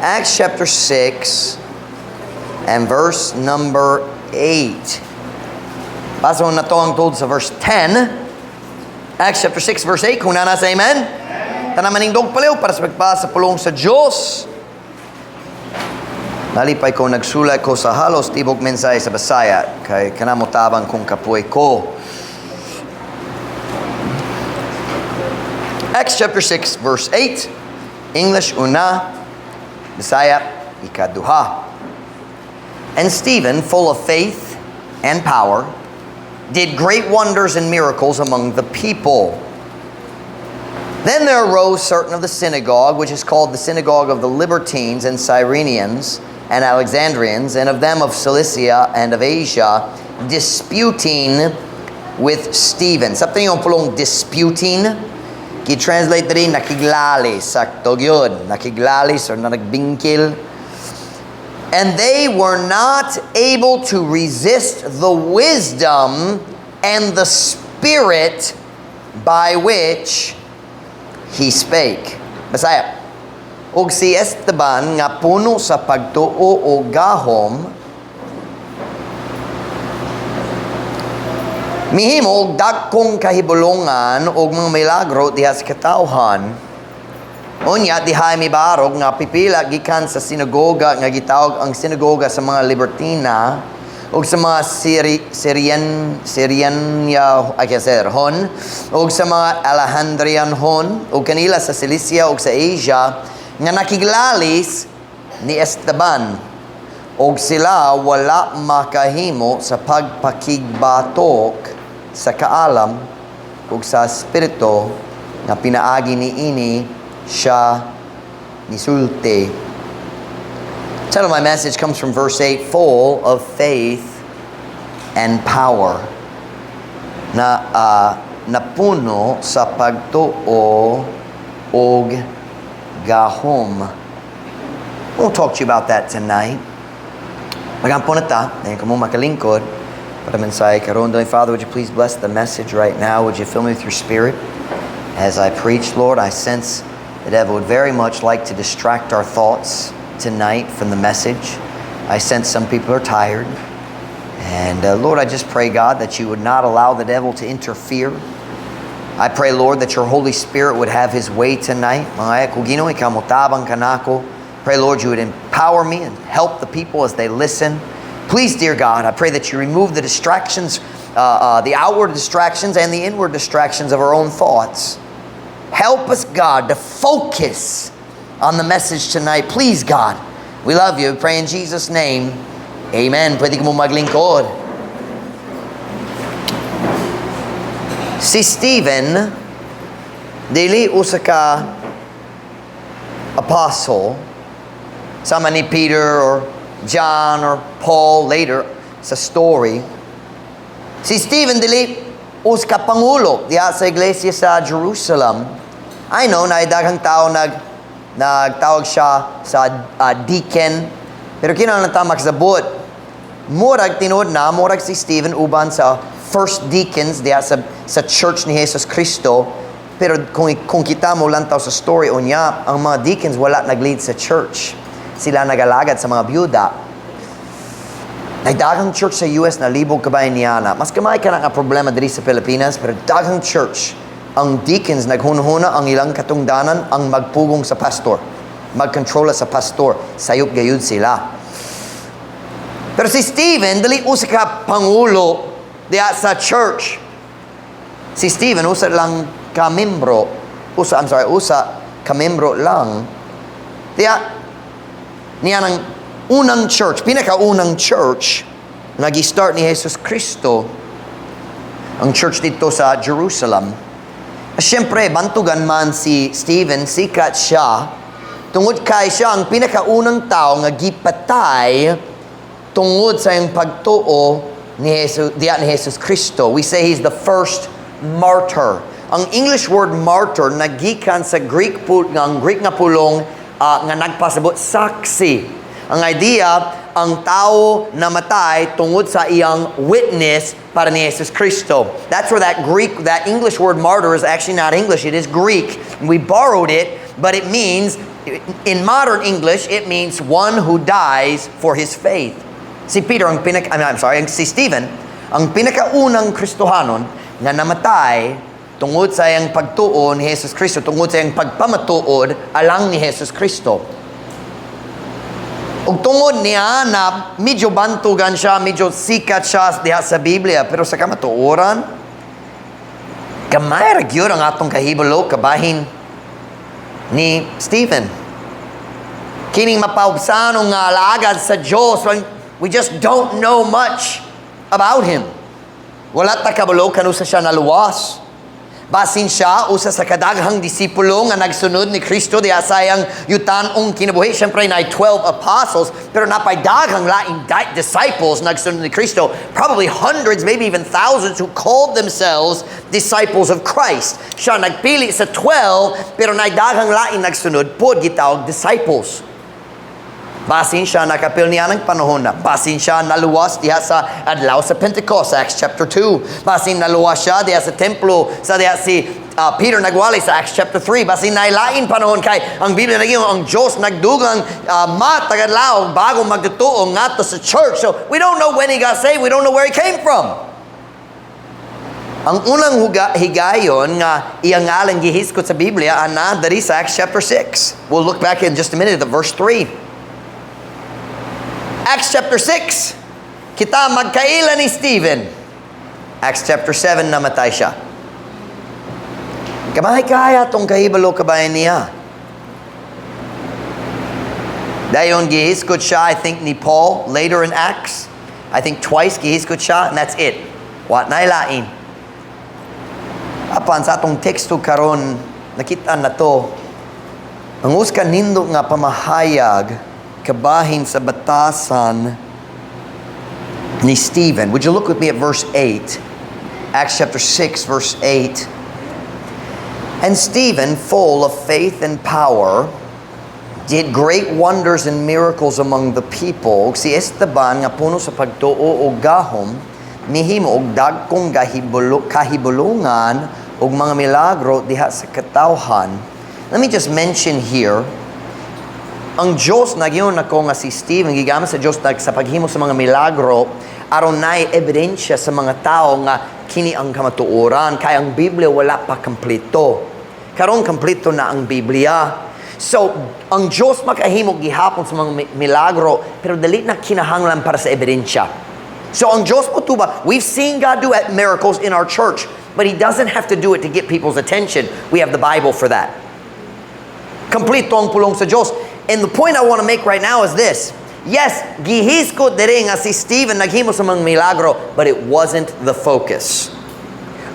Acts chapter 6 and verse number 8. Basahon nato ang tuod sa verse 10. Acts chapter 6 verse 8. Kung naa na, say amen. Tanan manindog palihog para sa pagbasa sa pulong sa Diyos. Nalipay ko nagsulat ko sa halos tibok mensahe sa Bisaya kay kana motabang kung kapoy ko. Acts chapter 6 verse 8. English una, Bisaya ikaduha. And Stephen, full of faith and power, did great wonders and miracles among the people. Then there arose certain of the synagogue, which is called the synagogue of the Libertines and Cyrenians and Alexandrians, and of them of Cilicia and of Asia, disputing with Stephen. Sabtan ang pulong "disputing"? Gi-translate diri nakiglali. Sakto gyud. Nakiglalis or nagbingkil. And they were not able to resist the wisdom and the spirit by which he spake. Bisaya. Og si Esteban nga puno sa pagtuo o gahom mihimo og dagkong kahibulongan og mga milagro diha sa katawhan. Unya diha mibarog nga pipila gikan sa sinagoga nga gitawag ang sinagoga sa mga Libertina ug sa mga Syrian Syrian, I can say it, hon ug sa mga Alejandrian hon ug kanila sa Cilicia ug sa Asia nga nakiglalis ni Esteban, og sila wala makahimo sa pagpakigbatok sa kaalam ug sa espiritu nga pinaagi niini siya nisulti. Title of my message comes from verse 8, "Full of faith and power." Na napuno sa pagtuo og gahom. We'll talk to you about that tonight. Magampo na ta, dayon kamo makalingkod para mensahe karon. Heavenly Father, would you please bless the message right now? Would you fill me with your Spirit as I preach, Lord? I sense the devil would very much like to distract our thoughts tonight from the message. I sense some people are tired. And Lord, I just pray, God, that you would not allow the devil to interfere. I pray, Lord, that your Holy Spirit would have his way tonight. Mga ko Ginoo, ikaw motabang kanako. Pray, Lord, you would empower me and help the people as they listen. Please, dear God, I pray that you remove the distractions, the outward distractions and the inward distractions of our own thoughts. Help us, God, to focus on the message tonight. Please, God, we love you. We pray in Jesus' name. Amen. Pwede ko mo maglingkod. Si Stephen, dili usa ka apostle, sama ni Peter or John or Paul later sa story. Si Stephen dili usa ka pangulo diha sa iglesia sa Jerusalem. I know na daghang tao nagtawag siya sa deacon, pero kinahanglan ta makasabot. Murag tinuod na murag si Stephen uban sa first deacons diha sa church ni Jesus Cristo. Pero kung kita mo lantaw sa story unya, ang mga deacons wala nag-lead sa church. Sila nagalagad sa mga byuda. Nagdaghang church sa US na libog kabay niya. Mas gamay ka na nga problema diri sa Pilipinas, pero daghang church, ang deacons naghunhuna ang ilang katungdanan ang magpugong sa pastor. Magkontrola sa pastor. Sayop gayud sila. Pero si Stephen, dili usa ka pangulo diha sa church. Si Stephen, usa lang ka membro. Usa, I'm sorry, usa ka membro lang. Diha, niya ng unang church, pinakaunang church, nag-start ni Jesus Cristo, ang church dito sa Jerusalem. Siyempre, bantugan man si Stephen, sikat siya, tungod kay siya ang pinakaunang tao nga gipatay tungod sa iyang pagtuo ni Jesus, diya ni Jesus Cristo. We say he's the first martyr. Ang English word "martyr" nagikan sa Greek po, nga ang Greek nga pulong nga nagpasabot saksi. Ang idea, ang tao namatay tungod sa iyang witness para ni Jesus Cristo. That's where that English word "martyr" is actually not English, it is Greek. We borrowed it, but it means In modern English, it means one who dies for his faith. Si Peter ang pinak I mean, I'm sorry, si Stephen ang pinakaunang Kristohanon nga namatay tungod sa iyang pagtuo ni Jesus Kristo, tungod sa iyang pagpamatuod alang ni Jesus Kristo. Ug tungod niya na medyo bantugan siya, medyo sikat siya diha sa Biblia, pero sa kamatuoran, gamay ra gyud ang atong kahibalo kabahin ni Stephen. Kining mapaubsanon nga alagad sa Diyos, we just don't know much about him. Wala ta kabalo kanusa siya naluwas. Basin siya usa sa kadaghang disipulo nga nagsunod ni Kristo diha sa iyang yutanong kinabuhi. Siyempre, naay 12 apostles, pero napay daghang laing disciples nagsunod ni Kristo. Probably hundreds, maybe even thousands who called themselves disciples of Christ. Siya nagpili sa 12, pero naay daghang laing nagsunod pod gitawag disciples. Basin siya nakapil niya ng panahon na. Basin siya naluwas diha sa adlaw sa Pentecost, Acts chapter 2. Basin naluwas siya diha sa templo sa diha si Peter nagwali sa Acts chapter 3. Basin nailain panahon kay ang Biblia naging ang Diyos nagdugang matag adlaw bago magtutuo ngadto sa church. So we don't know when he got saved. We don't know where he came from. Ang unang higayon nga iyang ngalan gihiskot sa Biblia ana diri sa Acts chapter 6. We'll look back in just a minute at the verse 3. Acts chapter 6, kita magkaila ni Stephen. Acts chapter 7, namatay siya. Gamay kaayo atong kahibalo kabahin niya. Dayon gihiskot siya, I think, ni Paul later in Acts. I think twice gihiskot siya, and that's it. Wa na lain. Apan sa atong teksto karon, nakita na to, ang usa ka nindot nga pamahayag kabahin sa batasan ni Stephen. Would you look with me at verse 8? Acts chapter 6, verse 8. "And Stephen, full of faith and power, did great wonders and miracles among the people." Si Esteban nga puno sa pagtuo o gahom, mihimo og dagkong kahibulungan og mga milagro diha sa katawhan. Let me just mention here, ang Diyos nagyon nako nga si Stephen gigamit sa Diyos sa paghimo sa mga milagro aron naay ebidensya sa mga tao nga kini ang kamatuoran, kay ang Biblia wala pa kompleto. Karon kompleto na ang Biblia. So, ang Diyos makahimo gihapon sa mga milagro, pero dili na kinahanglan para sa ebidensya. So, ang Diyos motuba, we've seen God do at miracles in our church, but He doesn't have to do it to get people's attention. We have the Bible for that. Kompleto ang pulong sa Diyos. And the point I want to make right now is this. Yes, gihiskot diri nga si Stephen naghimo sa mga milagro, but it wasn't the focus.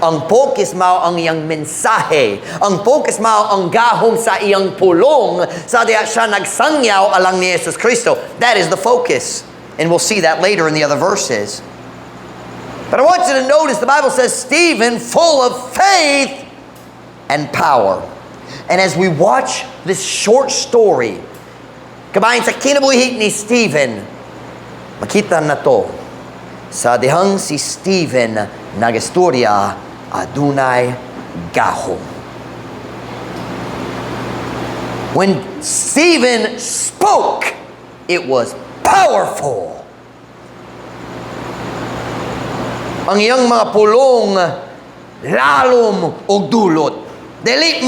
Ang focus mao ang iyang mensahe. Ang focus mao ang gahom sa iyang pulong sa diha siya nagsangyaw alang ni Jesus Kristo. That is the focus. And we'll see that later in the other verses. But I want you to notice the Bible says Stephen, full of faith and power. And as we watch this short story kabahin sa kinabuhi ni Stephen, makita na to sa dihang si Stephen nagistorya, adunay gahom. When Stephen spoke, it was powerful. Ang iyang mga pulong lalom og dulot. Dili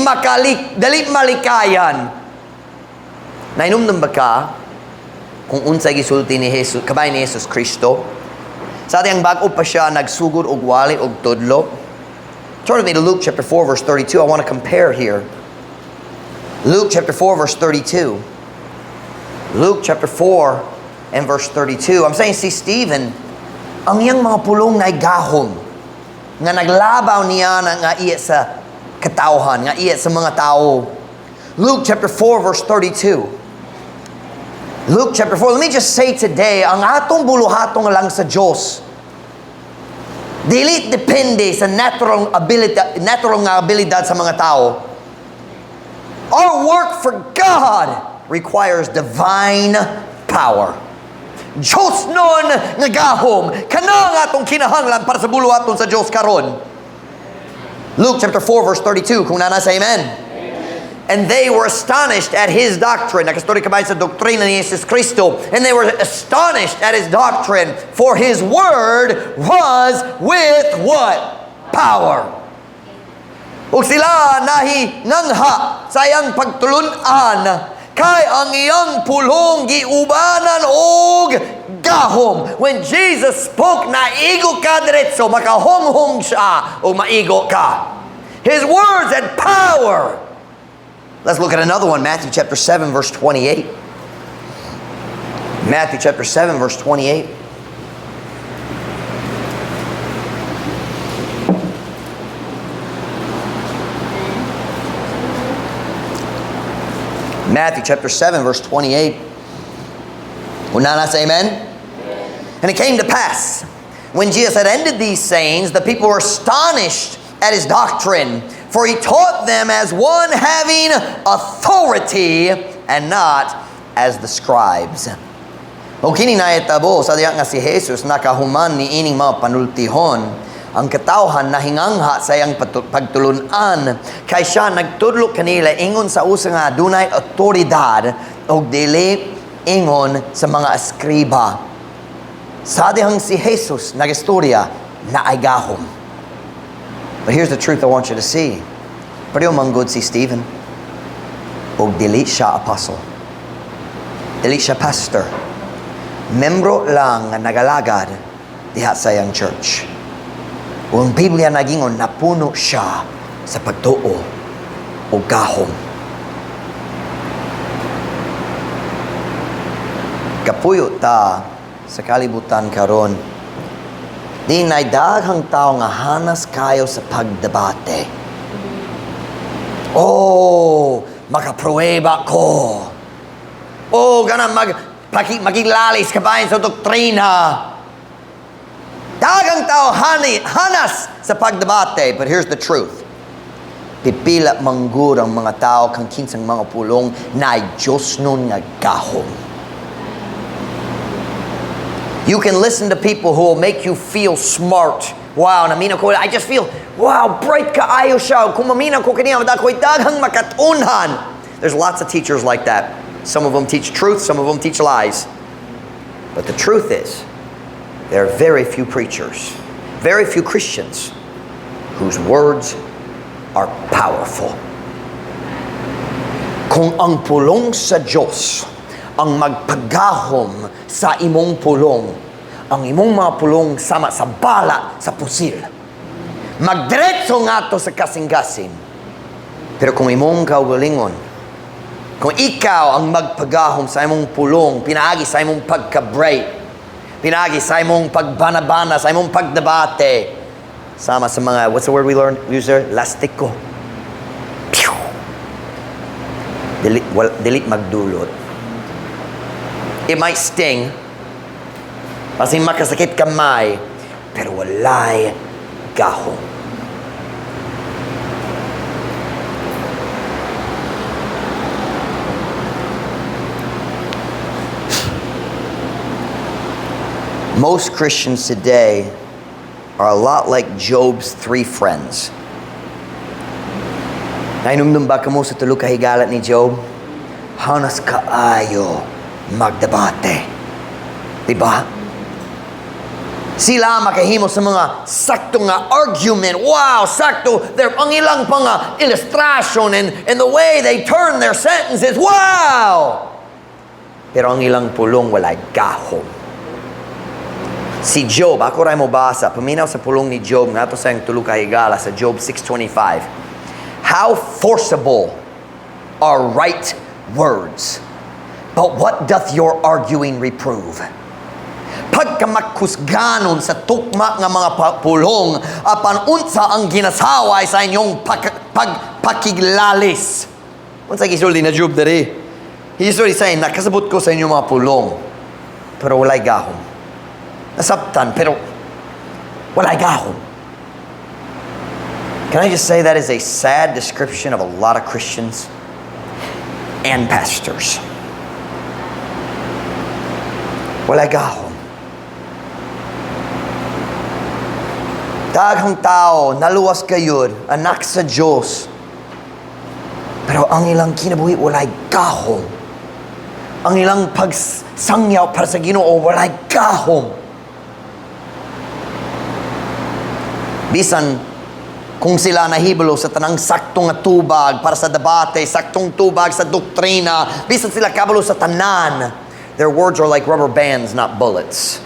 malikayan. Nainumdum ba ka kung unsay gisulti ni Jesus, kabahin ni Jesus Kristo? Sa dihang bag-o pa siya nagsugod og wali og tudlo. Turn with me to Luke chapter 4 verse 32. I want to compare here. Luke chapter 4 verse 32. Luke chapter 4 and verse 32. I'm saying si Stephen, ang iyang mga pulong na gahom nga naglabaw niya na nga iya sa katawhan, nga iya sa mga tao. Luke chapter 4 verse 32. Luke chapter 4. Let me just say today, ang atong buluhaton lang sa Diyos, dili depende sa natural nga abilidad sa mga tao. Our work for God requires divine power. Diyos nun nga gahom, kana ang atong kinahanglan para sa buluhaton sa Diyos karon. Luke chapter 4 verse 32, kung naa na, say amen. And they were astonished at his doctrine. Nakastorya ka ba sa doktrina ni Jesus Kristo? And they were astonished at his doctrine, for his word was with what? Power. Ug sila nahingangha sa iyang pagtulunan, kay ang iyang pulong giubanan og gahom. When Jesus spoke, naigo ka diretso, makahonghong siya o maigo ka. His words had power. Let's look at another one, Matthew chapter 7, verse 28. Matthew chapter 7, verse 28. Matthew chapter 7, verse 28. Una na say amen? And it came to pass, when Jesus had ended these sayings, the people were astonished at his doctrine, for he taught them as one having authority and not as the scribes. O kini nahitabo sa diha nga si Jesus nakahuman ni ining mga panultihon, ang katawhan nahingangha sa iyang pagtulunan, kay siya nagtudlo kanila ingon sa usa nga adunay otoridad og dili ingon sa mga eskriba. Sa dihang si Jesus nagistorya, naay gahom. But here's the truth I want you to see. Pareho manggod si Stephen. Og dili siya apostle. Dili siya pastor. Membro lang nga nagalagad diha sa iyang church. Ug ang Biblia nagingon, napuno siya sa pagtuo o gahom. Kapuyo ta sa kalibutan karon. Di nay daghang tao nga hanas kayo sa pagdebate. Oh, makapruweba ko. Oh, ganang magiglalis kabahin sa doktrina. Daghang tao hanas sa pagdebate. But here's the truth. Pipila manggod ang mga tao kang kinsang mga pulong na Diyos nun nga gahom. You can listen to people who will make you feel smart. Wow, naminaw ko, I just feel, wow, bright kaayo siya. Kung maminaw ko kaniya, ako'y daghang makatunhan. There's lots of teachers like that. Some of them teach truth, some of them teach lies. But the truth is, there are very few preachers, very few Christians whose words are powerful. Kung ang pulong sa Diyos ang magpagahom sa imong pulong, ang imong mga pulong sama sa bala sa pusil. Magdiretso nga to sa kasing-kasing. Pero kung imong kaugalingon, kung ikaw ang magpagahom sa imong pulong, pinaagi sa imong pagka-bright, pinaagi sa imong pagbanabana, sa imong pagdebate, sama sa mga, what's the word we learned? User? Lastiko. Pew! Dili, wal, dili magdulot. It might sting. Kasi makasakit kamay, pero walay gahom. Most Christians today are a lot like Job's three friends. Nainumdum ba kamo sa tulo ka higala ni Job? Hanas kaayo magdebate. Diba? Sila makahimo sa mga sakto nga argument. Wow, sakto. Their ang ilang pang illustration and the way they turn their sentences. Wow! Pero ang ilang pulong walay gahom. Si Job, ako ray mo basa, paminaw sa pulong ni Job, nga to sa iyang tulo ka higala sa Job 6:25. How forcible are right words, but what doth your arguing reprove? Pagkamakusganon sa tukma nga mga pulong, apan unsa ang ginasaway sa inyong pagpakiglalis. Unsa gisulti na Job diri? He's already saying, nakasabot ko sa inyong mga pulong, pero walay gahom. Nasabtan, pero walay gahom. Can I just say that is a sad description of a lot of Christians and pastors. Walay gahom. Daghang tao, naluwas kayod, anak sa Diyos. Pero ang ilang kinabuhi walay gahom. Ang ilang pagsangyaw para sa Ginoo walay gahom. Bisan kung sila nahibalo sa tanang saktong nga tubag para sa debate, saktong tubag sa doktrina, bisan sila kabalo sa tanan, their words are like rubber bands, not bullets.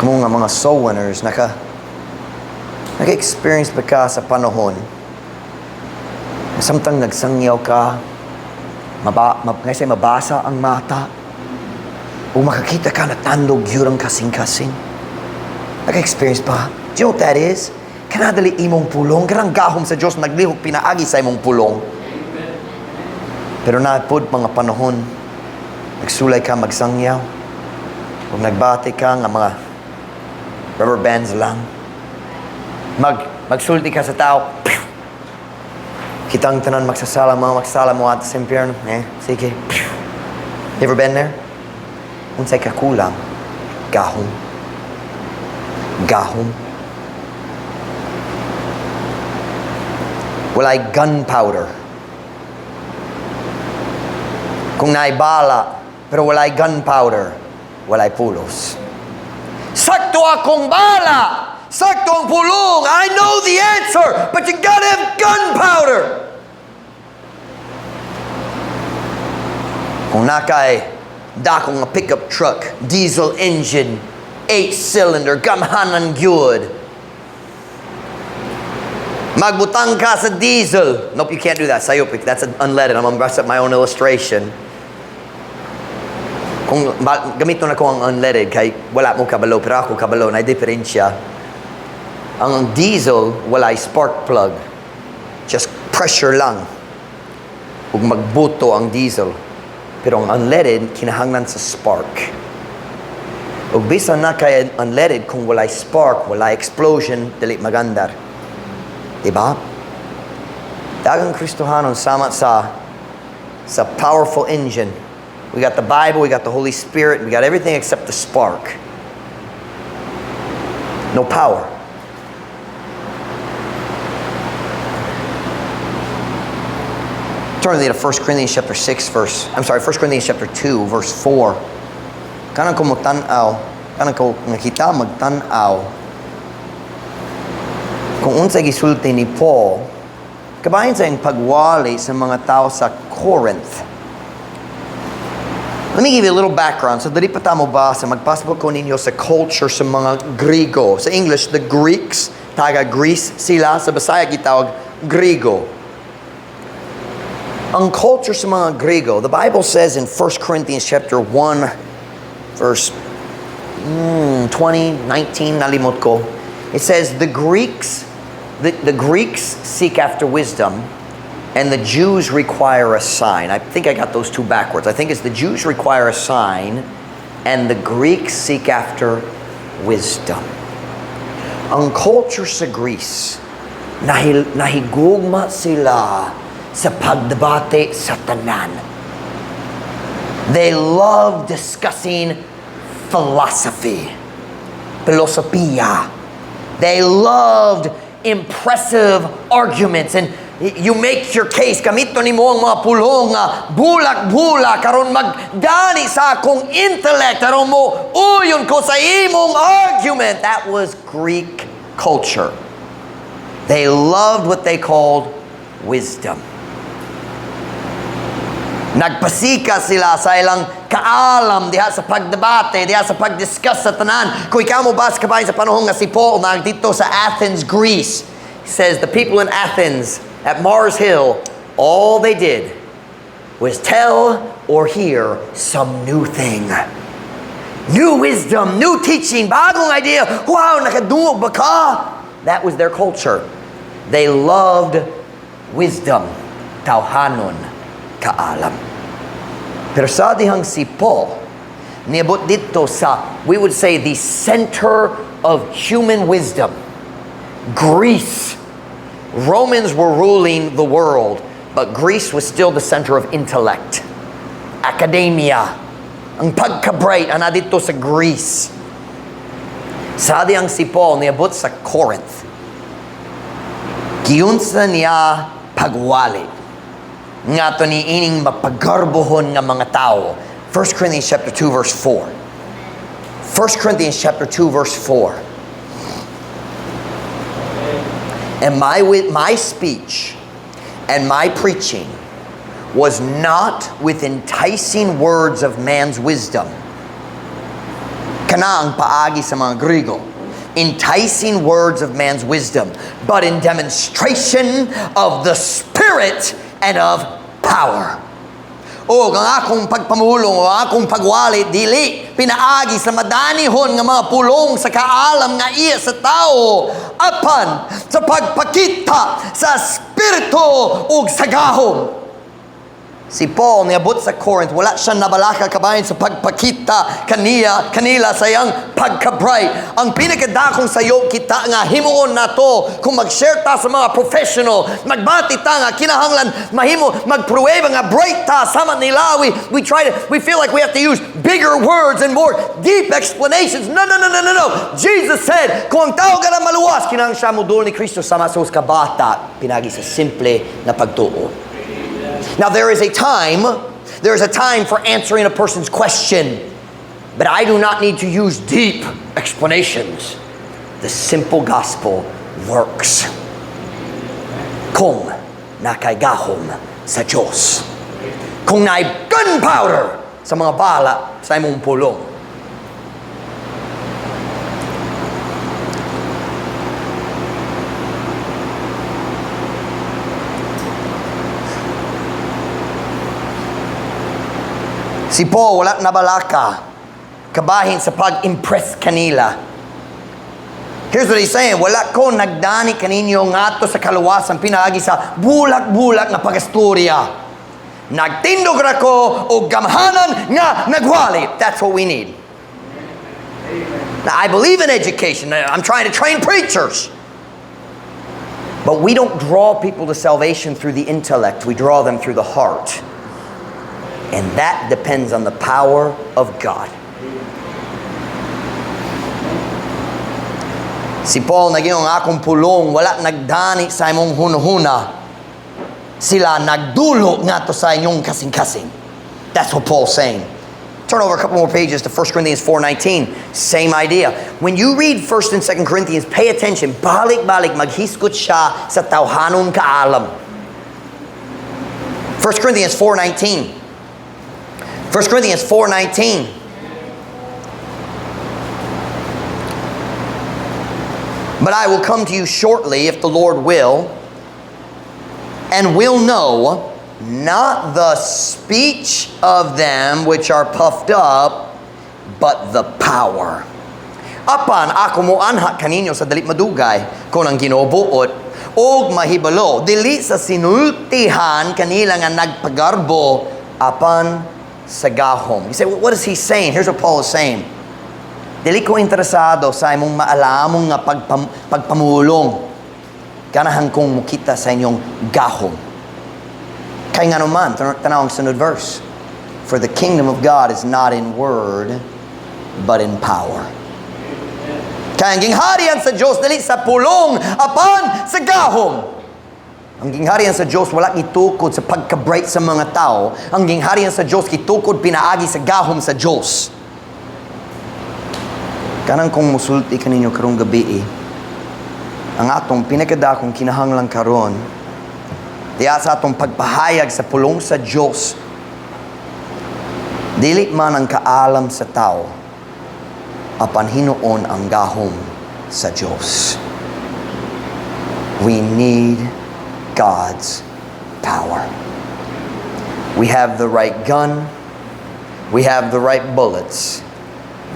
Kamo nga mga soul winners, naka-experience ba ka sa panahon samtang nagsangyaw ka, ngay mabasa ang mata, o makakita ka na tandog yun ang kasing-kasing? Naka-experience ba? Do you know what that is? Kanadali imong pulong, kanang gahom sa Diyos naglihok pinaagi sa imong pulong. Pero napod mga panahon, nagsulay ka magsangyaw, o nagbate ka nga mga rubber bands lang. Magsulti ka sa tao, pew! Kitang tanan magsasala, mga magsala mo at sa impyerno. Eh, sige. Pew! You ever been there? Unsay kakulang? Gahom. Gahom. Walay gunpowder. Kung naay bala, pero walay gunpowder, walay pulos. Sakto akong bala! Sakto ang pulong! I know the answer, but you gotta have gunpowder! Kung naa kay dako nga pickup truck, diesel engine, 8-cylinder, gamhanan gyud. Magbutang ka sa diesel. Nope, you can't do that. Sayop, that's unleaded. I'm gonna mess up my own illustration. Kung gamito na ko ang unleaded, kay wala mo kabalo, pero ako kabalo, na diferensya. Ang diesel, walay spark plug. Just pressure lang. Ug magbuto ang diesel. Pero ang unleaded, kinahanglan sa spark. Ug bisan na kay unleaded, kung walay spark, walay explosion, dili magandar. Diba? Daghang Kristohanon sama sa powerful engine. We got the Bible, we got the Holy Spirit, we got everything except the spark. No power. Turn to 1 Corinthians chapter 6 verse, I'm sorry, 1 Corinthians chapter 2 verse 4. Kanang ko mo tan-aw, kanang ko nga kita magtan-aw. Kung unsay gisulti ni Paul, kabahin sa iyang pagwali sa mga tao sa Corinth. Let me give you a little background. So, dali pa ta mo basa, magpasabot ko ninyo sa culture sa mga Grigo. Sa English, the Greeks, taga Greece sila. Sa Bisaya, gitawag Grigo. Ang culture sa mga Grigo, the Bible says in 1 Corinthians chapter 1, verse 20, 19, nalimot ko. It says, the Greeks seek after wisdom, and the Jews require a sign. I think I got those two backwards. I think it's the Jews require a sign, and the Greeks seek after wisdom. Ang culture sa Greece, nahigugma sila sa pagdebate sa tanan. They love discussing philosophy, philosophia. They loved impressive arguments and you make your case. Gamito nimo ang mga pulong nga bulak-bulak aron magdani sa akong intellect aron mo uyon ko sa imong argument. That was Greek culture. They loved what they called wisdom. Nagpasika sila sa ilang kaalam diha sa pagdebate, diha sa pagdiscuss sa tanan. Kung ikaw mo basa kabahin sa panahon nga si Paul na dito sa Athens, Greece, he says the people in Athens at Mars Hill, all they did was tell or hear some new thing. New wisdom, new teaching, bagong idea. Wow, nakadungog ba ka? That was their culture. They loved wisdom. Tawhanon, kaalam. Pero sa dihang si Paul, niabot dito sa, we would say, the center of human wisdom, Greece. Romans were ruling the world, but Greece was still the center of intellect. Academia. Ang pagka-bright, ana dito sa Greece. Sa diyang si Paul niabot sa Corinth, giunsa niya pagwali ngadto ni ining mapagarbohon nga mga tao. 1 Corinthians chapter 2 verse 4. 1 Corinthians chapter 2 verse 4. "And my speech and my preaching was not with enticing words of man's wisdom." Kana ang paagi sa mga Grigo. "Enticing words of man's wisdom, but in demonstration of the Spirit and of power." O ang akong pagpamulong o akong pagwali dili pinaagi sa madanihon nga mga pulong sa kaalam nga iya sa tao, apan sa pagpakita sa Espiritu ug sa gahom. Si Paul niabot sa Corinth, wala siya nabalaka kabahin sa pagpakita kanila sa iyang pagka-bright. Ang pinakadakong sayo kita nga himuon nato kung mag-share ta sa mga professional, magbati ta nga kinahanglan mahimo magpruweba nga bright ta sama nila. We feel like we have to use bigger words and more deep explanations. No, no, no, no, no, no. Jesus said, kung ang tao ganahan maluwas, kinahanglan siya mudol ni Kristo sama sa ka bata, pinaagi sa simple na pagtuo. Now there is a time for answering a person's question, but I do not need to use deep explanations. The simple gospel works kung naa kay gahom sa Diyos. Kung naay gunpowder sa mga bala sa imong pulong. Si Paul wala nabalaka kabahin sa pag-impress kanila. Here's what he's saying: "Wala ko nagdani kaninyo ngadto sa kaluwasan pinaagi sa bulak-bulak nga pagastorya. Nagtindog ra ko og gamhanan nga nagwali." That's what we need. Now, I believe in education. I'm trying to train preachers. But we don't draw people to salvation through the intellect. We draw them through the heart. And that depends on the power of God. Si Paul nag-ingon, "Akong pulong wala nagdani sa imong hunahuna. Sila nagdulo ngadto sa inyong kasing-kasing." That's what Paul's saying. Turn over a couple more pages to 1 Corinthians 4:19. Same idea. When you read 1st and 2nd Corinthians, pay attention. Balik-balik, maghisgot siya sa tawhanong kaalam. 1 Corinthians 4:19. 1 Corinthians 4:19. "But I will come to you shortly, if the Lord will, and will know not the speech of them which are puffed up, but the power. Apan ako moanha kaninyo sa dali madugay, kung ang Ginoo buot, og mahibalo dili sa sinultihan kanila nga nagpagarbo, apan sa gahom." You say, "Well, what is he saying?" Here's what Paul is saying. "Dili ko interesado sa imong maalamong nga pagpamulong. Ganahan kong mukita sa inyong gahom." Kay nga naman, tanaw ang sunod verse. "For the kingdom of God is not in word, but in power." Kay ang gingharian sa Diyos dili sa pulong, apan sa gahom. Ang gingharian sa Diyos wala gitukod sa pagka-bright sa mga tao. Ang gingharian sa Diyos gitukod pinaagi sa gahom sa Diyos. Kanang kong musulti kaninyo karong gabi eh, ang atong pinakadakong kinahanglan karon diya sa atong pagpahayag sa pulong sa Diyos, dili man ang kaalam sa tao, apan hinuon ang gahom sa Diyos. We need God's power. We have the right gun. We have the right bullets.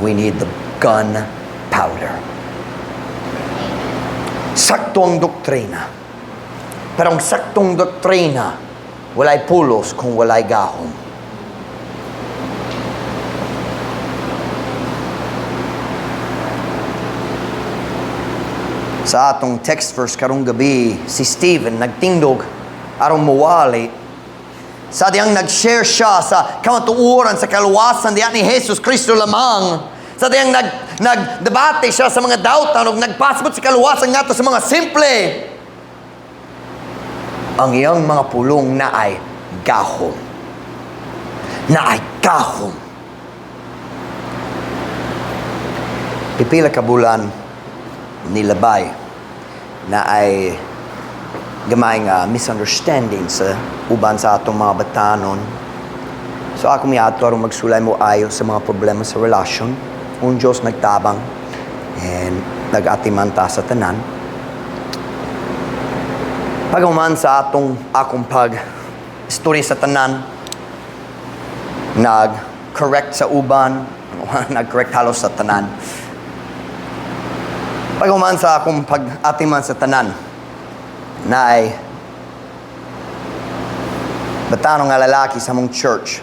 We need the gun powder. Sakto ang doktrina. Pero ang saktong doktrina, walay pulos kung walay gahom. Sa atong text verse karong gabi, si Stephen nagtindog aron muwali. Sa diyang nag-share siya sa kamatuoran sa kaluwasan diya ni Jesus Kristo lamang. Sa diyang nagdebate siya sa mga dautan ug nagpasabot sa kaluwasan ngadto sa mga simple. Ang iyang mga pulong naay gahom. Naay gahom. Pipila ka bulan nilabay naay gamay nga misunderstanding sa uban sa atong mga batanon. So ako miadto aron magsulay mo ayo sa mga problema sa relasyon. Ang Diyos nagtabang and nag-atiman ta sa tanan. Paghuman sa atong akong pag istorya sa tanan, nag-correct sa uban, nag-correct halos sa tanan. Paghuman sa akong pag-atiman sa tanan, naay batanon nga lalaki sa among church.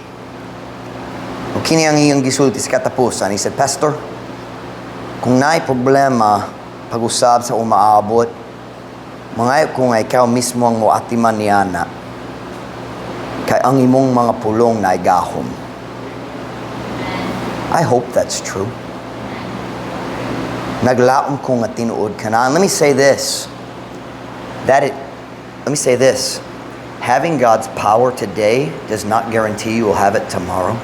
O kini ang iyang gisulti sa katapusan. He said, "Pastor, kung naay problema pag-usab sa umaabot, mangayo ko nga ikaw mismo ang moatiman niana. Kay ang imong mga pulong naay gahom." I hope that's true. Naglaom ko nga tinuod ka na. And let me say this. Let me say this. Having God's power today does not guarantee you will have it tomorrow.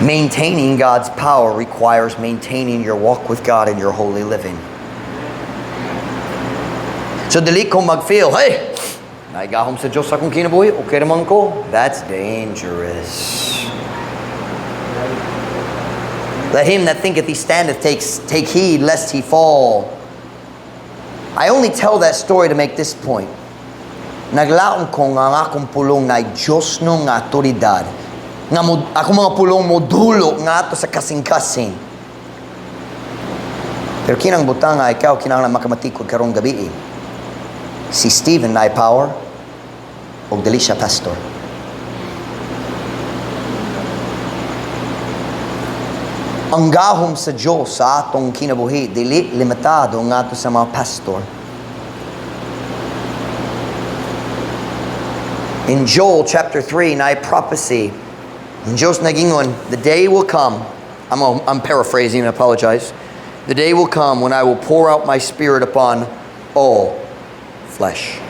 Maintaining God's power requires maintaining your walk with God and your holy living. So dili ko mag-feel, "Hey, naigahom sa Diyos akong kinabuhi, okay naman ko." That's dangerous. Let him that thinketh he standeth take heed lest he fall. I only tell that story to make this point. Naglaom ko nga ang akong pulong naay Diyos no nga autoridad. Nga mo, akong mga pulong mo dulo ngadto sa kasing-kasing. Pero kinang butang nga ikaw kinahanglan makamatikod karong gabi. Si Stephen naay power og dili siya pastor. Ang gahom sa Diyos sa atong kinabuhi dili limitado ngadto sa mga pastor. In Joel chapter 3, naay prophecy. Ang Diyos nagingon, "The day will come." I'm paraphrasing, I apologize. "The day will come when I will pour out my spirit upon all flesh."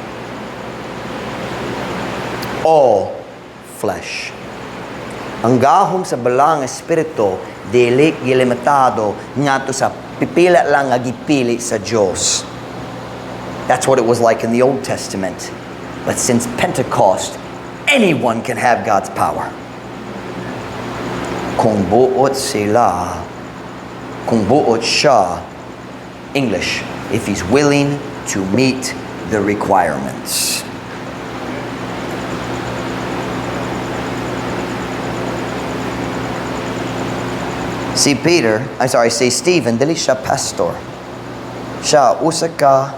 All flesh. Ang gahom sa Balaang Espiritu dili gilimitado ngadto sa pipila lang nga gipili sa Dios. That's what it was like in the Old Testament. But since Pentecost, anyone can have God's power. Kung buot sila, kung buot siya, English, if he's willing to meet the requirements. Si Peter, I'm sorry, si Stephen, dili siya pastor. Siya usa ka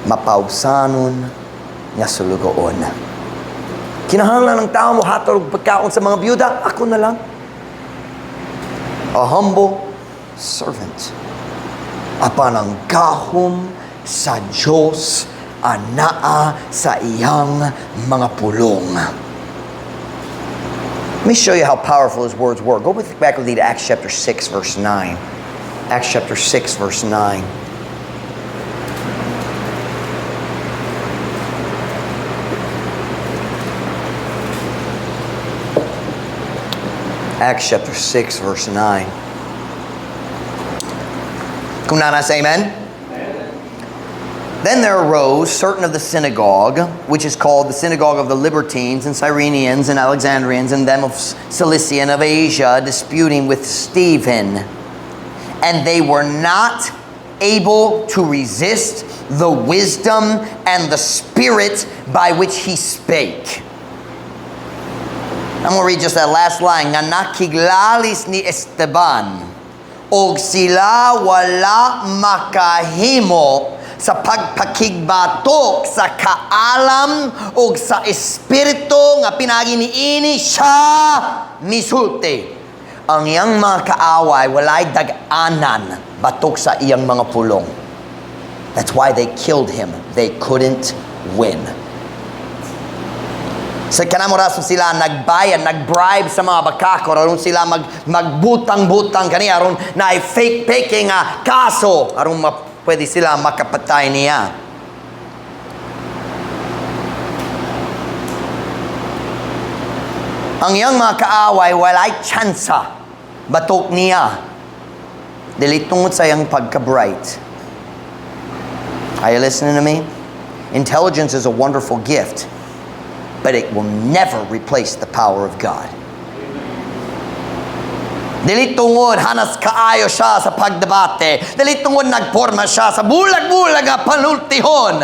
mapawsanon nga sulugoon. Kinahanglan ng tao mo hatag og pagkaon sa mga byuda, ako na lang. A humble servant. Apan ang gahom sa Diyos anaa sa iyang mga pulong. Let me show you how powerful his words were. Go back with me to Acts chapter 6, verse 9. Acts chapter 6, verse 9. Acts chapter 6, verse 9. Kung naa na, say amen. Then there arose certain of the synagogue, which is called the synagogue of the Libertines and Cyrenians and Alexandrians and them of Cilicia and of Asia, disputing with Stephen. And they were not able to resist the wisdom and the spirit by which he spake. I'm going to read just that last line. Nga nakiglalis ni Esteban, og sila wala makahimo sa pagpakigbatok sa kaalam og sa espiritu nga pinagi niini siya misulti. Ang iyang mga kaaway walay dag-anan batok sa iyang mga pulong. That's why they killed him. They couldn't win. Sa kanamo rason sila nagbayad, nagbribe sa mga bakako aron sila magbutang-butang kaniya aron na fake fake nga kaso aron pwede sila makapatay niya. Ang iyang mga kaaway walay tsansa batok niya. Dili tungod sa iyang pagka-bright. Are you listening to me? Intelligence is a wonderful gift, but it will never replace the power of God. Dili tungod hanas kaayo siya sa pagdebate. Dili tungod nagporma siya sa bulag-bulag nga panultihon.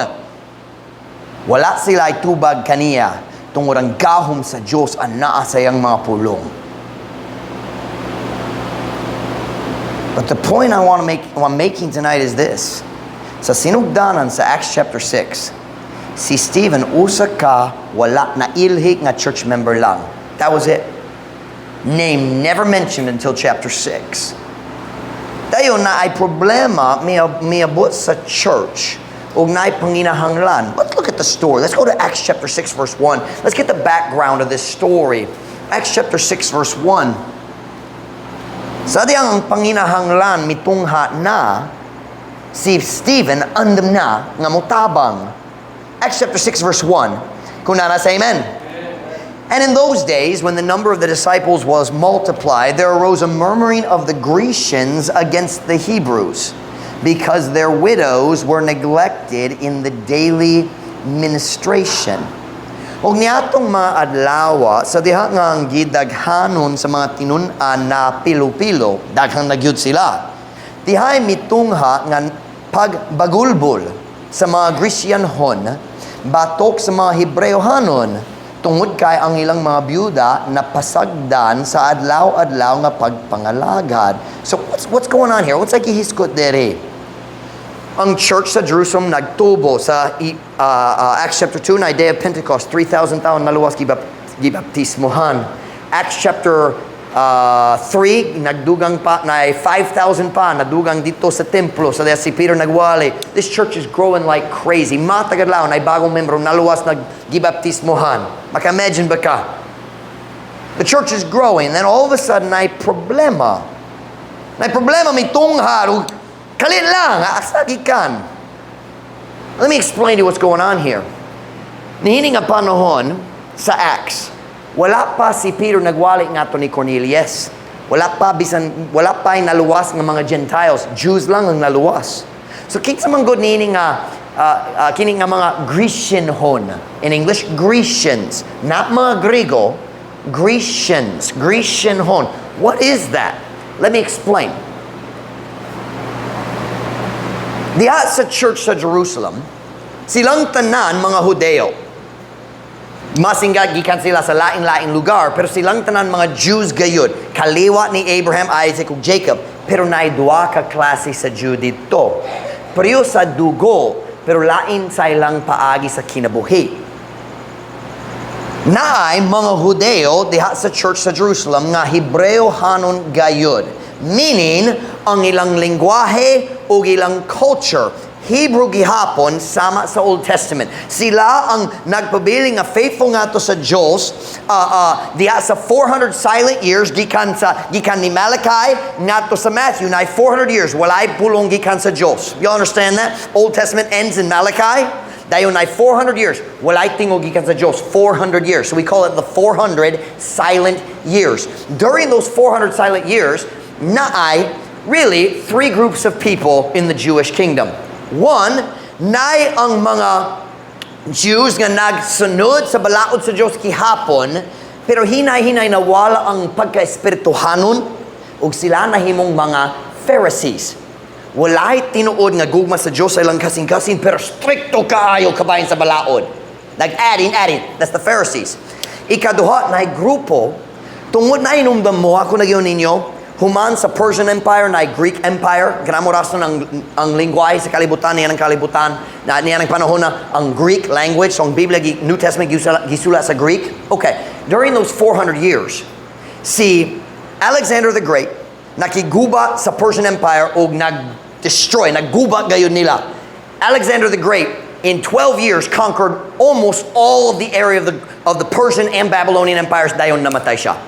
Wala sila tubag kaniya tungod ang gahom sa Diyos ang naa sa iyang mga pulong. But the point I want to make, I'm making tonight is this. Sa sinugdanan sa Acts chapter 6, si Stephen usa ka wala na ilhik nga church member lang. That was it. Name never mentioned until chapter 6. Dayon naay problema miabot sa church ug naay panginahanglan. Let's look at the story. Let's go to Acts chapter 6 verse 1. Let's get the background of this story. Acts chapter 6 verse 1. Sa diyang ang panginahanglan mitungha na si Stephen andam na nga motabang. Acts chapter 6 verse 1. Kung naa na, say amen. And in those days, when the number of the disciples was multiplied, there arose a murmuring of the Grecians against the Hebrews, because their widows were neglected in the daily ministration. Og niatong mga adlawa, sa diha nga ang gidaghanon sa mga tinun-an na pilo-pilo, daghang nagyud sila. Dihay mitungha nga pagbagulbol sa mga Grecianhon, batok sa mga Hebreohanon, tungod kay ang ilang mga byuda na pasagdan sa adlaw-adlaw nga pagpangalagad. So what's going on here? What's like gihisgot dere? Ang church sa Jerusalem nagtubo sa Acts chapter 2 na day of Pentecost, 3,000 taon naluwas gibaptismohan. Acts chapter 3, nagdugang pa, na 5,000 pa, nadugang dito sa templo, sa si Peter nagwali. This church is growing like crazy. Matag adlaw, na bagong membro, naluwas naggibaptismohan. Maka-imagine ba ka? The church is growing, then all of a sudden, naay problema. Naay problema, may tunghar, kalit lang, asa gikan. Let me explain to you what's going on here. Niini nga panahon sa Acts, wala pa si Peter nagwali ngadto ni Cornelius. Wala pa bisan wala pa naluwas ng mga Gentiles, Jews lang ang naluwas. So kinsa man gud niini nga kini nga mga Grecianhon. In English, Grecians, not mga Griego, Grecians, Grecianhon. What is that? Let me explain. Diha sa church sa Jerusalem, silang tanan mga Hudeo. Masingga gikan sila sa lain-laing lugar, pero silang tanan mga Jews gayud. Kaliwat ni Abraham, Isaac ug Jacob. Pero naay duha ka klase sa Jew dito. Pareho sa dugo, pero lain sa ilang paagi sa kinabuhi. Naay mga Hudeo diha sa church sa Jerusalem nga Hebreo hanon gayud. Meaning, ang ilang lingwahe ug ilang culture Hebrew gihapon sama sa Old Testament. Sila ang nagpabili nga faithful ngadto sa Dios diha sa 400 silent years gikan ni Malachi ngadto sa Matthew, na 400 years walay pulong gikan sa Dios. You understand that? Old Testament ends in Malachi. Dayon ay 400 years walay tingog gikan sa Dios, 400 years. So we call it the 400 silent years. During those 400 silent years, naay really three groups of people in the Jewish kingdom. One, naay ang mga Jews nga nagsunod sa balaod sa Dios gihapon, pero hinay-hinay nawala ang pagka-espirituhanon ug sila nahimong mga Pharisees. Walay tinuod nga gugma sa Dios sa ilang kasing-kasing, pero strikto kaayo kabahin sa balaod. Nag-adding, adding. That's the Pharisees. Ikaduha, naay grupo, tungod na inumdum mo, ako nagyon ninyo, human sa Persian Empire na Greek Empire, kanamo rason ang lingwahe sa kalibutan, niya ng kalibutan, na niya ng panahon na ang Greek language, so ang Biblia, New Testament, gisula sa Greek. Okay, during those 400 years, si Alexander the Great, nakiguba sa Persian Empire og nag-destroy, nagguba gayon nila. Alexander the Great In 12 years, conquered almost all of the area of the Persian and Babylonian empires. Dayon namatay siya.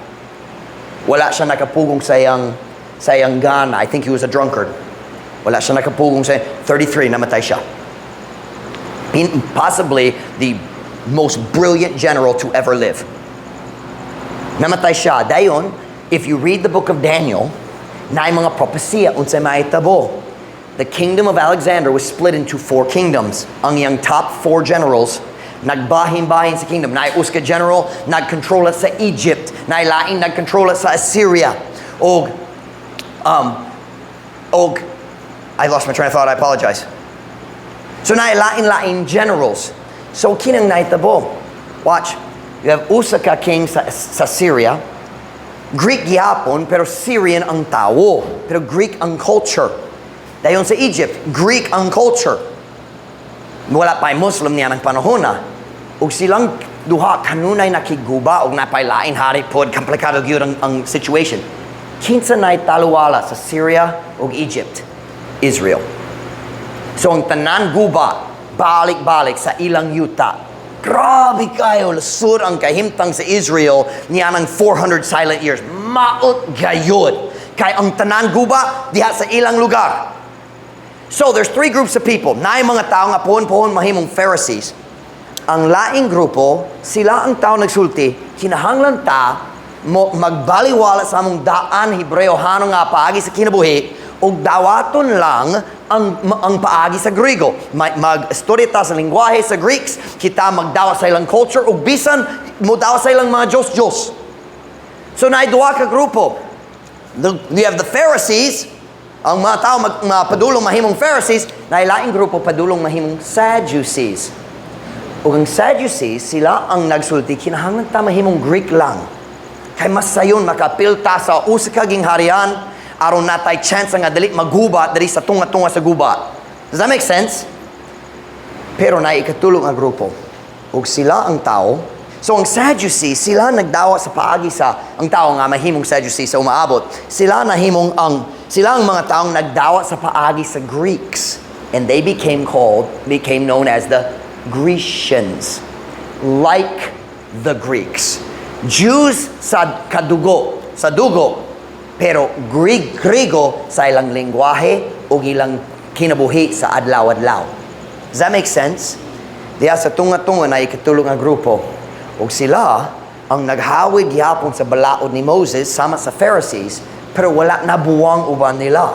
Wala siya nakapugong sa iyang gana. I think he was a drunkard. Wala siya nakapugong sa 33, namatay siya. Possibly the most brilliant general to ever live. Namatay siya. Dayon, if you read the book of Daniel, naay mga propesiya unsay mahitabo. The kingdom of Alexander was split into four kingdoms. Ang iyang top four generals nagbahin-bahin sa kingdom. Naay usa ka general nagkontrola sa Egypt. Naay lain nagkontrola sa Assyria. Og I lost my train of thought. I apologize. So naay lain-lain generals. So kinang nahitabo. Watch. You have usa ka king sa Syria. Greek gihapon, pero Syrian ang tawo. Pero Greek ang culture. Dayon sa Egypt, Greek ang culture. Wala pa'y Muslim niya ng panahon na. Ug silang duha kanunay nakiguba og napay lain hari pod, komplikado gyud ang situation. Kinsa nay taluwala sa Syria ug Egypt? Israel. So ang tanan guba, balik-balik sa ilang yuta. Grabe kayo, lasud ang kahimtang sa Israel niya ng 400 silent years. Maot gayod. Kay ang tanan guba diha sa ilang lugar. So there's three groups of people. Naay mga tao nga pohon-pohon mahimong Pharisees. Ang laing grupo, sila ang tao nagsulti, kinahanglan ta mo magbaliwala sa among daan Hebreohano nga paagi sa kinabuhi ug dawaton lang ang paagi sa Griego. Mag-istorya ta sa lingwahe sa Greeks, kita magdawa sa ilang culture ug bisan modawa sa ilang mga Diyos-Diyos. So naay duha ka grupo. You have the Pharisees, ang mga tao mapadulong mahimong Pharisees, naay laing grupo padulong mahimong Sadducees. Ug ang Sadducees, sila ang nagsulti, kinahanglan ta mahimong Greek lang. Kay mas sayon makapilta sa usa ka gingharian aron natay chance nga dili maguba diri sa tunga-tunga sa guba. Does that make sense? Pero naay ikatulo nga grupo. Ug sila ang tao. So ang Sadducees, sila nagdawa sa paagi sa ang tao nga mahimong Sadducees sa umaabot. Sila ang mga taong nagdawa sa paagi sa Greeks, and they became known as the Grecians. Like the Greeks. Jews sa kadugo, sa dugo, pero Greek Griego sa ilang lingwahe ug ilang kinabuhi sa adlaw-adlaw. Does that make sense? Diya sa tunga-tunga naay ikatulo nga grupo. Ug sila ang naghawid gihapon sa balaod ni Moses sama sa Pharisees, pero wala nabuwang uban nila.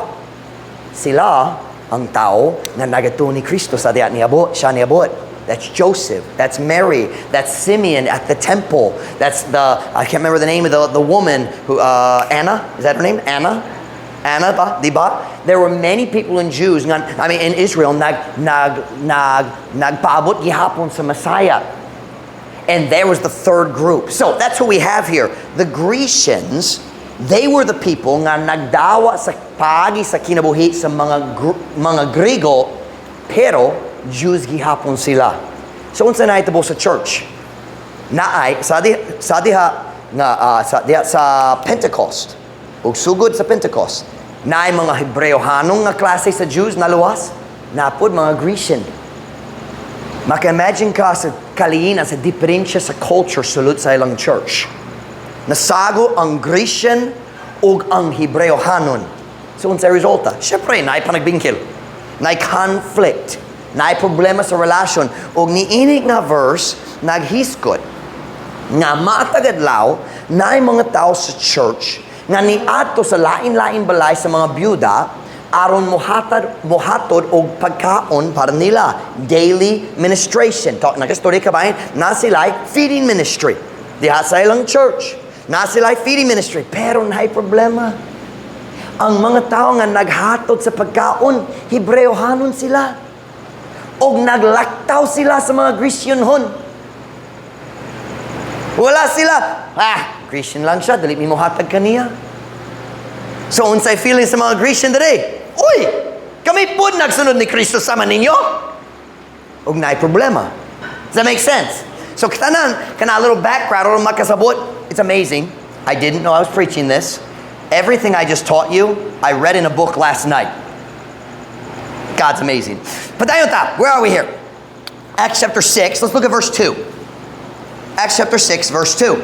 Sila ang tao nga nagatuo ni Kristo sa diya niabot, siya niabot. That's Joseph, that's Mary, that's Simeon at the temple. That's the, I can't remember the name of the woman who, Anna, is that her name? Anna? Anna ba? Di ba? There were many people in Jews, nga, I mean in Israel, nagpaabot gihapon sa Messiah. And there was the third group. So that's what we have here. The Grecians, they were the people nga nagdawa sa paagi sa kinabuhi sa mga Griego, pero Jews gihapon sila. So unsa na itabo sa church? Naay sa diha nga sa diha sa Pentecost. Ug sugod sa Pentecost, naay mga Hebreohanong nga klase sa Jews naluwas, napod mga Grecian. Maka-imagine ka sa kaliinan, sa diferensya sa culture sulod sa ilang church. Nasago ang Grecian ug ang Hebreohanon. So unsay resulta? Syempre, naay panagbingkil. Naay conflict. Naay problema sa relasyon. Ug niini nga verse, naghisgot nga matag adlaw naay mga tao sa church nga niadto sa lain-lain balay sa mga byuda aron mohatod og pagkaon para nila, daily ministration talk. Nagastorya ka ba na sila feeding ministry diha sa ilang church, na sila feeding ministry, pero naay problema. Ang mga tao nga naghatod sa pagkaon, Hebreohanon sila og naglaktaw sila sa mga Grecianhon. Wala sila. "Ah, Christian lang siya, dili mi mohatag kaniya." So unsay feeling sa mga Christian today? "Uy, kami pud nagsunod ni Kristo sama ninyo." Ug naay problema. Does that make sense? So tanan kana little background aron makasabot. It's amazing. I didn't know I was preaching this. Everything I just taught you, I read in a book last night. God's amazing. Padayon ta, where are we here? Acts chapter 6, let's look at verse 2. Acts chapter 6, verse 2.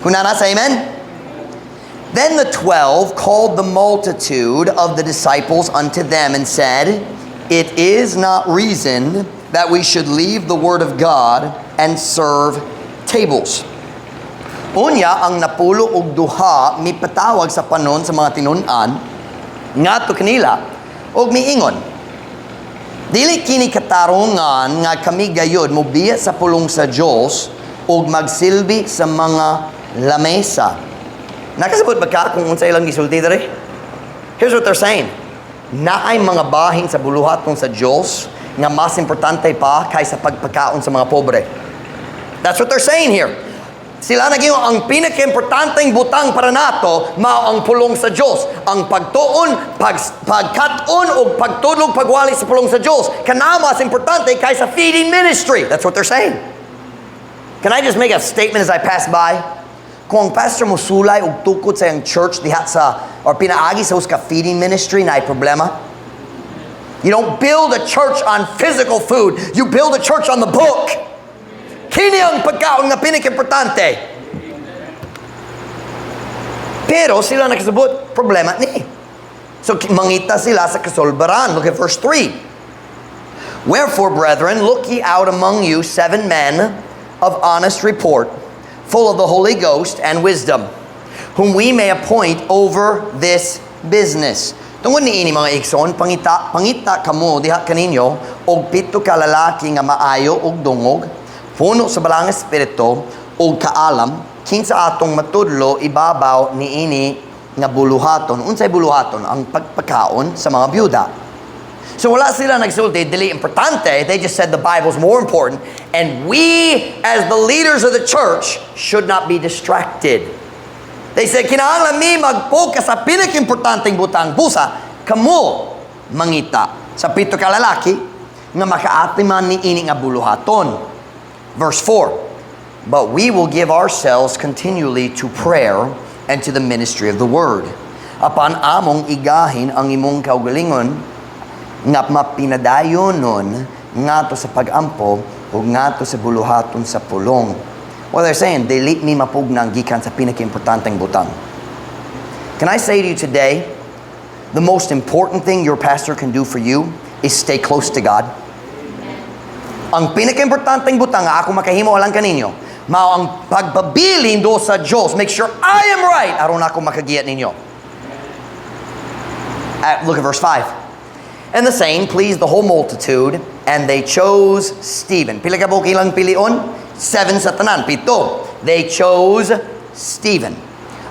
Kung naa na, say amen. Then the 12 called the multitude of the disciples unto them and said, "It is not reason that we should leave the word of God and serve tables." Unya ang 12 mipatawag sa panon sa mga tinun-an ngadto kanila ug miingon, "Dili kini katarungan nga kami gayud mobiya sa pulong sa Dios ug magsilbi sa mga lamesa." Nakasabot ba ka kung unsa ilang gisulti diri? Here's what they're saying. Naay mga bahin sa buluhaton sa Dios nga mas importante pa kaysa pagpakaon sa mga pobre. That's what they're saying here. Sila naging ang pinaka-importanteng butang para nato mao ang pulong sa Dios. Ang pagtuon, pagkat-on o pagtudlog pagwali sa pulong sa Dios. Kana mas importante kaysa feeding ministry. That's what they're saying. Can I just make a statement as I pass by? Kung ang pastor mo sulay og tukod sa iyang church diha sa or pinaagi sa usa ka feeding ministry, naay problema. You don't build a church on physical food. You build a church on the book. Kini ang pagkaon nga pinaka-importante. Pero sila nakasabot, problema ni. So mangita sila sa kasulbaran. Look at verse 3. "Wherefore, brethren, look ye out among you seven men of honest report, full of the Holy Ghost and wisdom, whom we may appoint over this business." Tungod niini, mga igsoon, pangita kamo diha kaninyo og pito ka lalaki nga maayo og dungog, puno sa Balaang Espiritu ug kaalam, kinsa atong matudlo ibabaw niini nga buluhaton. Unsay buluhaton? Ang pagpakaon sa mga byuda. So wala sila nagsulti, dili importante. They just said the Bible's more important. And we, as the leaders of the church, should not be distracted. They said, "Kinahanglan mi mag-focus sa pinaka-importanteng butang. Busa, kamo mangita sa pito ka lalaki nga makaatiman ni ini nga buluhaton." Verse 4. "But we will give ourselves continually to prayer and to the ministry of the word. Apan among igahin ang imong kaugalingon nga mapinadayonon ngadto sa pagampo ug ngadto sa buluhaton sa pulong." Well, they're saying, dili mi mapugnang gikan sa pinaka-importanteng butang. Can I say to you today, the most important thing your pastor can do for you is stay close to God? Ang pinaka-importanteng butang nga ako makahimo lang kaninyo, mao ang pagpabilin do sa Diyos. Make sure I am right aron ako makagiya ninyo. Look at verse 5. "And the same pleased the whole multitude, and they chose Stephen." Pila ka buok ilang pilion? Seven sa tanan, pito. They chose Stephen,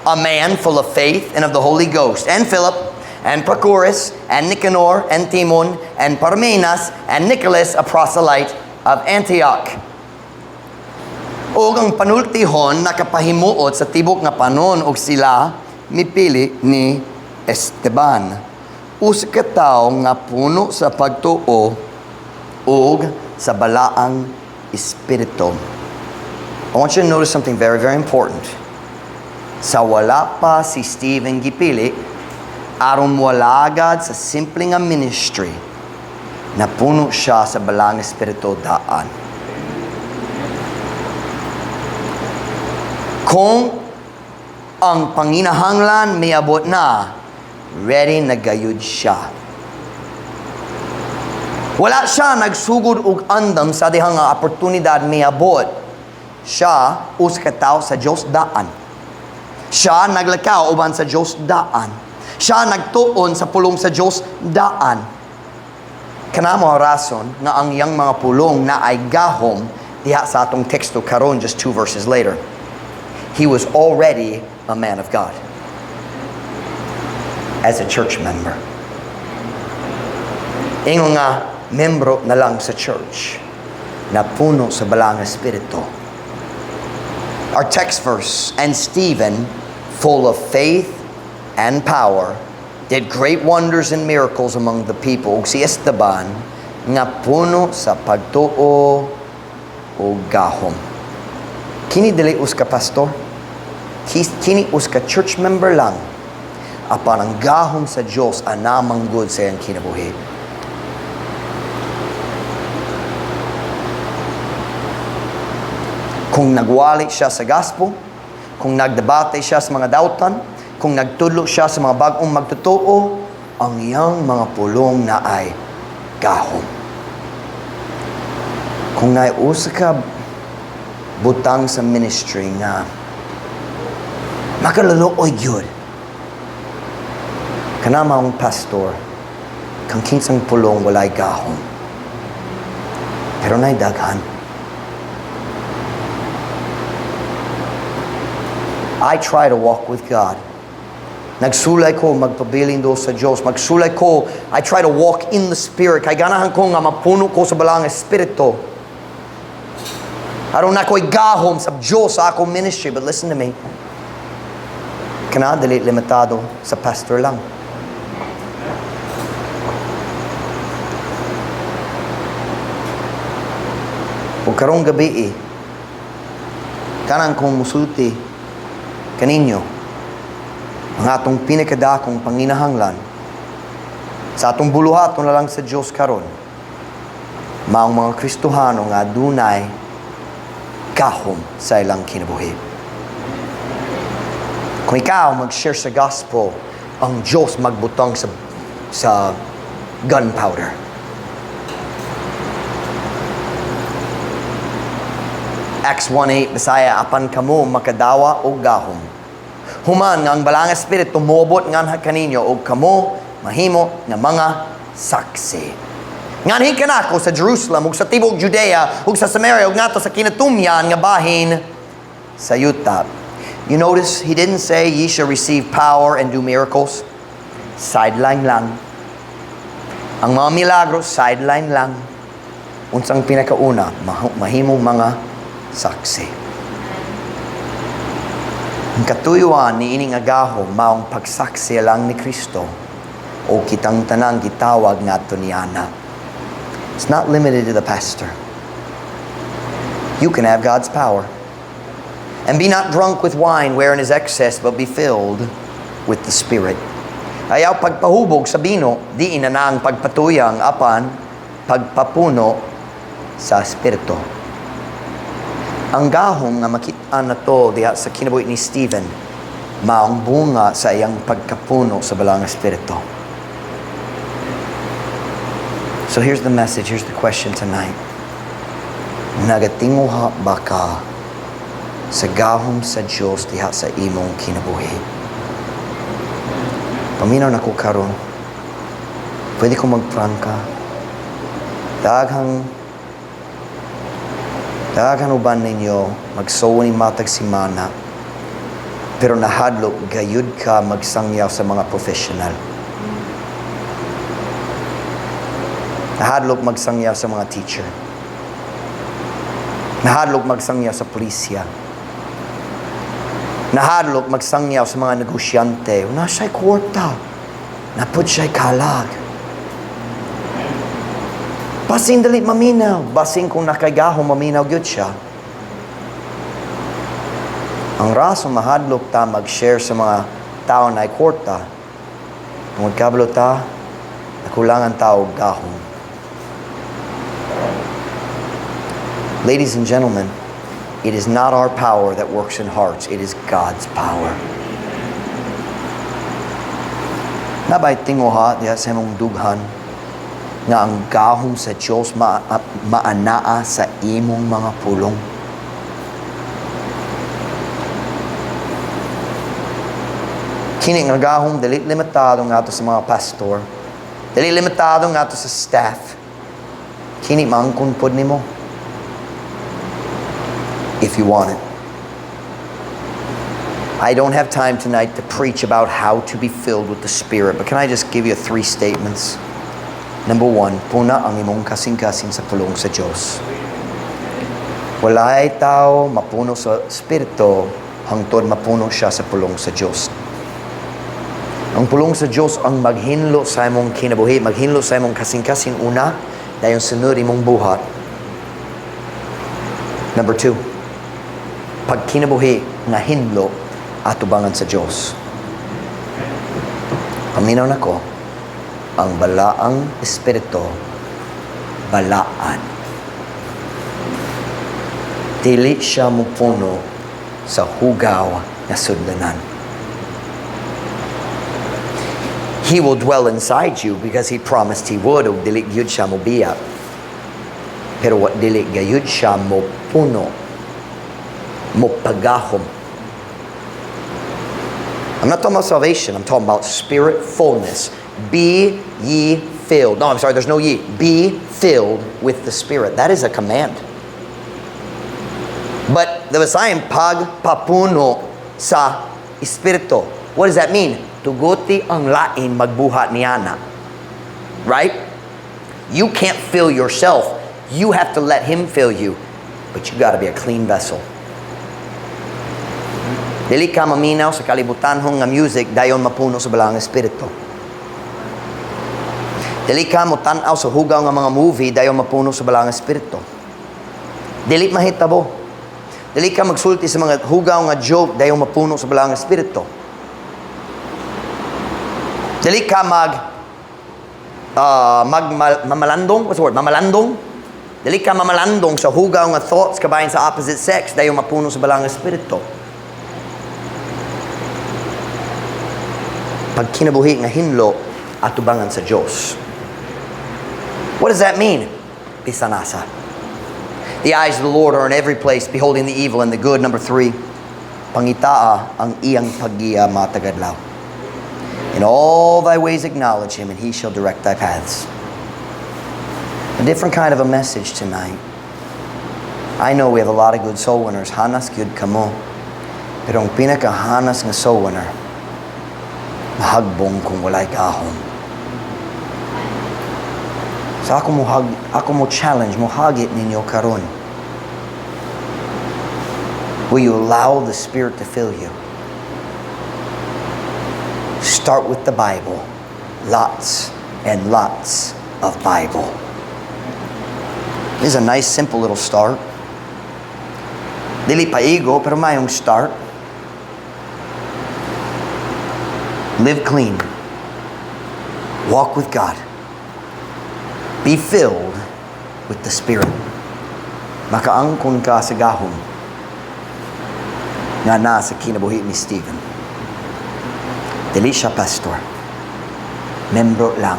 a man full of faith and of the Holy Ghost, and Philip, and Prochorus, and Nicanor, and Timon, and Parmenas, and Nicholas, a proselyte of Antioch. Ug ang panultihon nakapahimuot sa tibok nga panon og sila mipili ni Esteban, usa ka tawo nga puno sa pagtuo ug sa Balaang Espiritu. I want you to notice something very, very important. Sa wala pa si Stephen gipili, aron moalagad sa simple nga ministry, napuno siya sa Balaang Espiritu daan. Kung ang panginahanglan miabot na, ready na gayud siya. Wala siya nagsugod og andam sa dihang nga oportunidad miabot. Siya usa ka tawo sa Dios daan. Siya naglakaw uban sa Dios daan. Siya nagtuon sa pulong sa Dios daan. Kana mao rason nga ang iyang mga pulong naay gahom diha sa atong teksto karon, just two verses later. He was already a man of God as a church member. Ingon nga membro na lang sa church na puno sa Balaang Espiritu. Our text verse, "And Stephen, full of faith and power, did great wonders and miracles among the people." Ug si Esteban nga puno sa pagtuo ug gahom. Kini dili usa ka pastor. Kini usa ka church member lang. Apan ang gahom sa Dios anamanggod sa iyang kinabuhi. Kung nagwali siya sa gospel, kung nagdebate siya sa mga dautan, kung nagtudlo siya sa mga bag-ong magtotoo, ang iyang mga pulong naay gahom. Kung naay usa ka butang sa ministry nga makaluluoy gyud, kana maong pastor kang kinsang pulong walay gahom. Pero naay daghan. I try to walk with God. Nagsulay ko magpabilin do sa Diyos. Magsulay ko, I try to walk in the Spirit. Kay ganahan ko nga mapuno ko sa Balaang Espiritu. Aron na ko'y gahom sa Diyos sa akong ministry. But listen to me. Kana dili limitado sa pastor lang. Ug karong gabi eh, kanang kong musulti kaninyo ang atong pinakadakong panginahanglan sa atong buluhaton na lang sa Diyos karon, maong mga Kristohano nga adunay gahom sa ilang kinabuhi. Kung ikaw mag-share sa gospel, ang Diyos magbutang sa gunpowder. Acts 1:8 Bisaya, "Apan kamo makadawa og gahom human nga ang Balaang Espiritu moabot nganha kaninyo, ug kamo mahimo nga mga saksi nganhi kanako sa Jerusalem ug sa tibuok Judea ug sa Samaria ug ngadto sa kinatumyan nga bahin sa yuta." You notice he didn't say, "Ye shall receive power and do miracles." Sideline lang. Ang mga milagro, sideline lang. Unsang pinakauna? Mahimong mga saksi. Ang katuyuan ni ining gahom maong pagsaksi lang ni Kristo o kitang tanang gitawag ngadto niana. It's not limited to the pastor. You can have God's power. "And be not drunk with wine, wherein is excess, but be filled with the Spirit." Ayaw pagpahubog sa bino, diin na ang pagpatuyang, apan pagpapuno sa Espiritu. Ang gahom nga makita na to diha sa kinabuhi ni Stephen, maong bunga sa iyang pagkapuno sa Balaang Espiritu. So here's the message, here's the question tonight. Nagatinguha ba ka sa gahom sa Diyos diha sa imong kinabuhi? Paminaw na ko karon. Pwede ko magprangka. Daghang uban ninyo magsuo ni matag simana, pero nahadlok gayud ka magsangyaw sa mga professional. Nahadlok magsangyaw sa mga teacher. Nahadlok magsangyaw sa pulisya. Nahadlok magsangyaw sa mga negosyante. Naa siya'y kwarta. Naa pod siya'y kalag. Basin dali maminaw. Basin kung naa kay gahom, maminaw gyud siya. Ang rason mahadlok ta mag-share sa mga tao na kwarta, tungod kabalo ta, nakulangan ta og gahom. Ladies and gentlemen, it is not our power that works in hearts, it is God's power. Naa bay tinguha diha sa imong dughan nga ang gahom sa Diyos maanaa sa imong mga pulong? Kini nga gahom dili limitado ngadto sa mga pastor. Dili limitado ngadto sa staff. Kini maangkon pod nimo, if you want it. I don't have time tonight to preach about how to be filled with the Spirit, but can I just give you three statements? Number one, puna ang imong kasing-kasing sa pulong sa Diyos. Walay tao mapuno sa Espiritu hangtod mapuno siya sa pulong sa Diyos. Ang pulong sa Diyos ang maghinlo sa imong kinabuhi, maghinlo sa imong kasing-kasing una, dayon sunod imong buhat. Number two, pagkinabuhi nga hinlo atubangan sa Diyos. Paminaw nako, ang Balaang Espiritu balaan. Dili siya mupuno sa hugaw nga sudlanan. He will dwell inside you because He promised He would, ug dili gyud siya mobiya. Pero what dili gayud siya mo puno, mo pagahom. I'm not talking about salvation. I'm talking about spirit fullness. Be ye filled. No, I'm sorry, there's no "ye." Be filled with the Spirit. That is a command. But the Visayan, pagpapuno sa Espiritu. What does that mean? Tuguti ang lain magbuhat niana. Right? You can't fill yourself. You have to let Him fill you. But you got to be a clean vessel. Dili ka maminaw sa kalibutanhong nga music dayon mapuno sa Balaang Espiritu. Dili ka mo tan-aw sa hugaw nga mga movie dayon mapuno sa Balaang Espiritu. Dili mahitabo. Dili ka magsulti sa mga hugaw nga joke dayon mapuno sa Balaang Espiritu. Dili ka mag mamalandong, what's the word? Mamalandong? Dili ka mamalandong sa hugaw nga thoughts kabahin sa opposite sex dayon mapuno sa Balaang Espiritu. Pagkinabuhi nga hinlo atubangan sa Dios. What does that mean? Bisan asa. The eyes of the Lord are in every place, beholding the evil and the good. Number three, pangitaa ang iyang paggiya matag adlaw. In all thy ways acknowledge Him, and He shall direct thy paths. A different kind of a message tonight. I know we have a lot of good soul winners. Hanas gyud kamo. Pero ang pinakahanas nga soul winner, mahagbong kung walay gahom. So ako mo challenge, mo hagit ninyo karon. Will you allow the Spirit to fill you? Start with the Bible. Lots and lots of Bible. This is a nice, simple little start. Dili paigo, pero mayong start. Live clean. Walk with God. Be filled with the Spirit. Makaangkon ka sa gahom nga nasa kinabuhi ni Stephen. Dili siya pastor. Membro lang.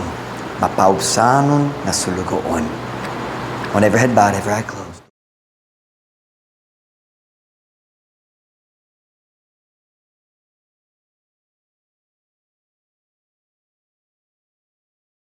Mapaubsanon na sulugoon. On every head bowed, every eye closed.